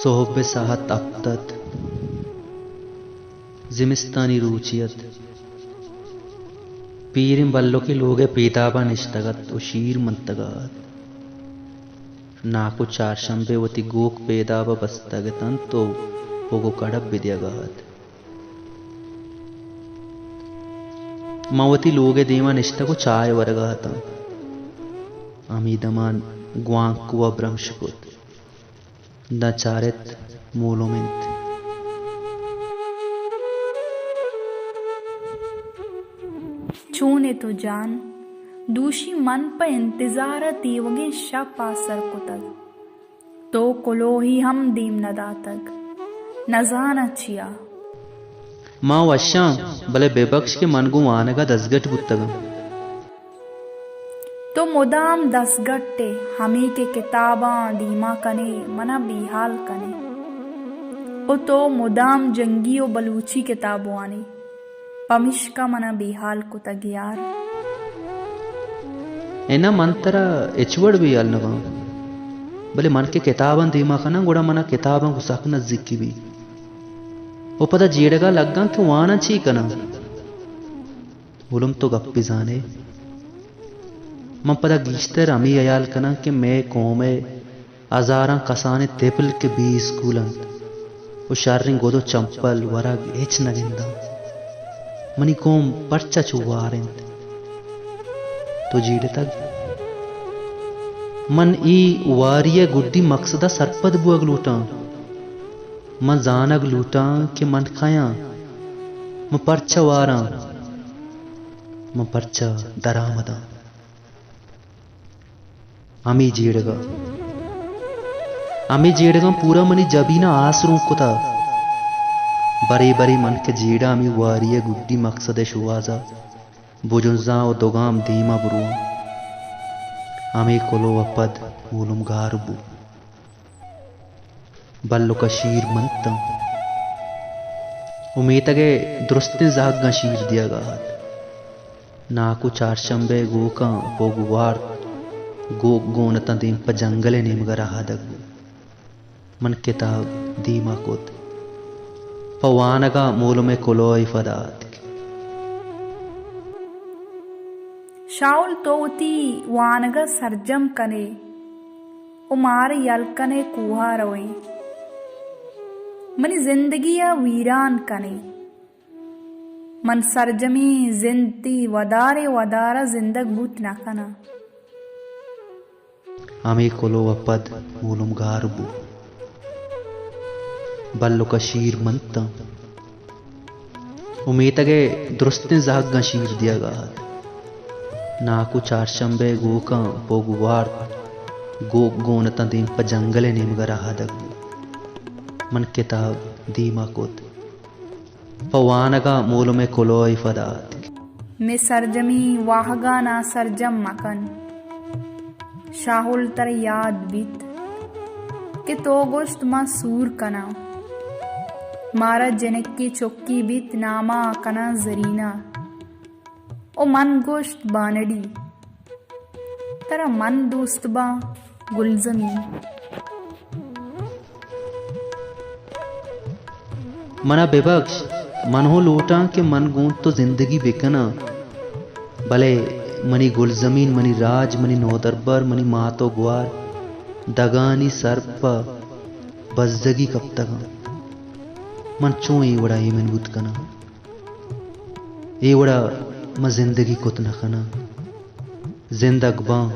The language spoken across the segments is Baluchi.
سہب ءِ ساعت ہپت ات۔ زمستانی روچے ات۔ پیریں بلکیں لوگ ءِ پیداب ءَ نشتگ ات ءُ شیر منتگ ءَ ات۔ ناکو چارشمبے وتی گوک پیداب ءَ بستگ اتنت ءُ پوگ ءُ کڑب بدیگ ءَ ات۔ من وتی لوگ ءِ دیم ءَ نشتگ ءُ چاہ ورگ ءَ اتاں۔ ہمے دمان گوانکو ءَ برمش کت۔ داں چارت، مولم انت۔ چون ئے تو جان؟ دوشی من پہ انتظار ءَ تیوگیں شپ آسر کتگ۔ تو کلوہی ہم دیم نہ داتگ۔ نزاناں چیا۔ ما وشاں، بلے بہ بکش کہ من گوں وانگ ءَ دزگٹ بوتگاں۔ تو مدام دزگٹ ئے، ہمے کہ کتاباں دیما کن ئے، من ءَ بیہال کن ئے۔ ءُ تو مدام جنگی ءُ بلوچی کتاب وان ئے، پمیشکا من ءَ بیہال کتگ یار۔ اناں، من ترا ہچ وڑ بیہال نہ باں، بلے من کہ کتاباں دیما کناں، گڑا من ءَ کتاباں گوں سک نزیکی بیت۔ ءُ پدا جیڑگ ءَ لگاں کہ واناں چی کناں۔ مولم، تو گپے زان ئے، من پدا گیشتر ہمے ہیال کناں کہ مئے قوم ءِ ہزاراں کسانیں تپل کہ بے اسکول انت ءُ شریں گد ءُ چمپل ورگ ہچ نہ گنداں۔ منی قوم پرچا چو وار انت؟ تو جیڑتگ؟ من اے واری ءِ گڈی مقصد ءَ سرپد بوگ لوٹاں۔ من زانگ لوٹاں کہ من کئے آں، من پرچا وار آں، من پرچا درآمد آں۔ ہمے جیڑگ ءَ، ہمے جیڑگاں پورا منی جبین ءَ آس رونک کتگ۔ برے برے من کہ جیڑاں ہمے واری ءِ گڈی مقصد ءِ شوہاز ءَ بجنزاں ءُ دو گام دیم ءَ برواں۔ ہمے کلوہ ءَ پد مولم گار بوت۔ بلک ءَ شیر منتاں ءُ میتگ ءِ درستیں زہگاں شیر دیگ ءَ ات۔ ناکو چارشمبے ءِ گوکاں پوگ وارت، گوک گون اتاں دیم پہ جنگل ءِ نیمگ ءَ رہادگ بوت۔ من کتاب دیم ءَ کت، پہ وانگ ءَ مولم ءِ کلوہ ءِ پد ءَ اتک۔ شاول، تو وتی وانگ ءَ سرجم کن ئے ءُ مارا یل کن ئے کوہ ءَ رو ئے۔ منی زندگی ءَ ویران کن ئے۔ من سرجمیں زند تئی ودار ءِ ودار ءَ زندگ بوت نہ کناں۔ ہمے کلوہ ءَ پد مولم گار بوت۔ بلک ءَ شیر منتاں ءُ میتگ ءِ درستیں زہگاں شیر دیگ ءَ ات۔ ناکو چارشمبے ءِ گوکاں پوگ وارت، گوک گون اتاں دیم پہ جنگل ءِ نیمگ ءَ رہادگ بوت۔ من کتاب دیم ءَ کت۔ پہ وانگ ءَ مولم ءِ کلوہ ءِ پد ءَ اتک۔ مئے سرجمیں واہگاں ناسرجم مکن۔ شاہول، ترا یات بیت کہ تو گوشت من سور کناں۔ مارا جنکے چکے بیت، نام ءَ کناں زرینہ۔ ءُ من گوشت بانڑی۔ ترا من دوست باں گلزمین۔ من ءَ بہ بکش، من ہوں لوٹاں کہ من گوں تو زندگی بہ کناں، بلے منی گلزمین، منی راج، منی نودربر، منی مات ءُ گوار دگانی سر پہ بزگی کپتگ انت۔ من چون اے وڑا ایمن بوت کناں؟ اے وڑا من زندگی کت نہ کناں۔ زندگ باں،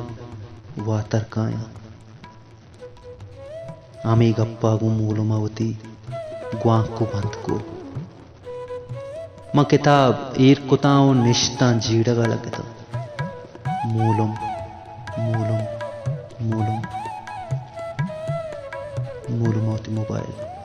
واتر کایاں۔ ہمے گپا گوں مولم ءَ وتی گوانکو بند کو۔ من کتاب ایر کتاں ءُ نشتاں جیڑگ ءَ لگتاں۔ مولم، مولم، مولم۔ مولم ءَ وتی موبائل